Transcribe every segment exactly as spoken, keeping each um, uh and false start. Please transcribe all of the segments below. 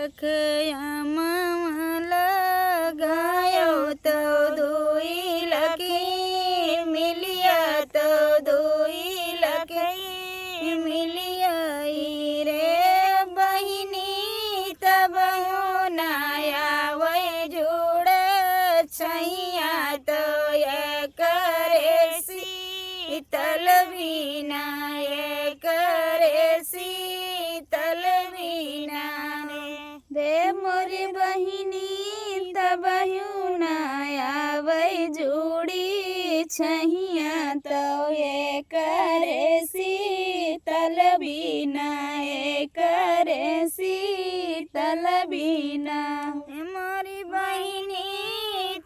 अमवा लगायो तो दुई लखी मिलिया, तो दुई लखी मिलिया। ई रे बहिनी तबहु ना आवै जुड़े छैया, तो एकरे शीतल बिना, एकरे शीतल बिना। रे मोरी बहिनी तबहु ना आवै जुड़ी छैया, तो एकरे शीतल बिना, एकरे शीतल बिना। रे मोरी बहिनी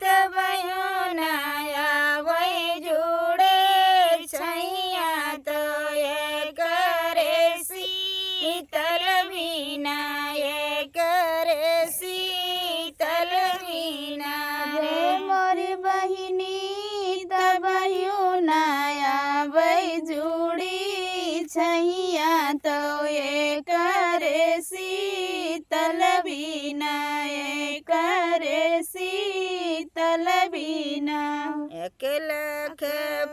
तबहु ना आवै जुड़े छैया, तो एकरे शीतल बिना, एकरे शीतल बिना। रे मोरी बहिनी तबहु ना आवै जुड़ी छैया, तो एकरे शीतल बिना, एकरे शीतल बिना। एक लख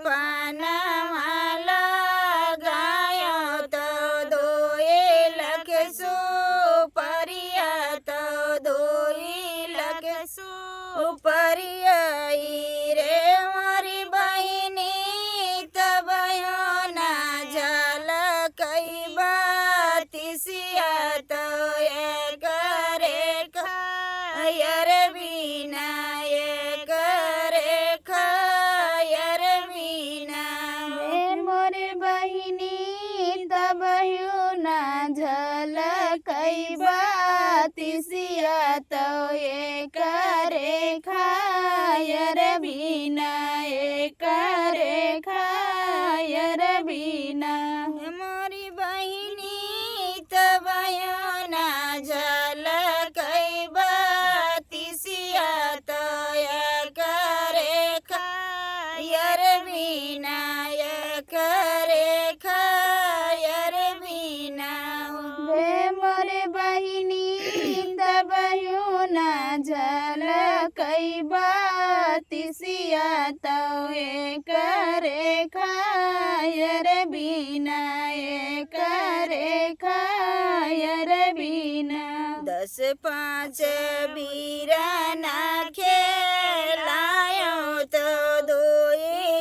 पानवा लगायो तो दुई लख सुपरिया, तो दुई लख सुपरिया। ई रे मोरी बहिनी तबहु ना झलकै बातिसिया, तो एकरे कायर बिना, एकरे कायर बिना। रे मोरी बहिनी तबहु ना झलकै बातिसिया, तो एकरे कायर बिना, एकरे कायर बिना। रे मोरी बहिनी तबहु ना झलकै बातिसिया, तो एकरे कायर बिना, एकरे कायर बिना। रे मोरी बहिनी तबहु ना झलकै बातिसिया, तो एकरे कायर बिना, एकरे कायर बिना। दस पाँच बीरा ना खेलायो तो दुई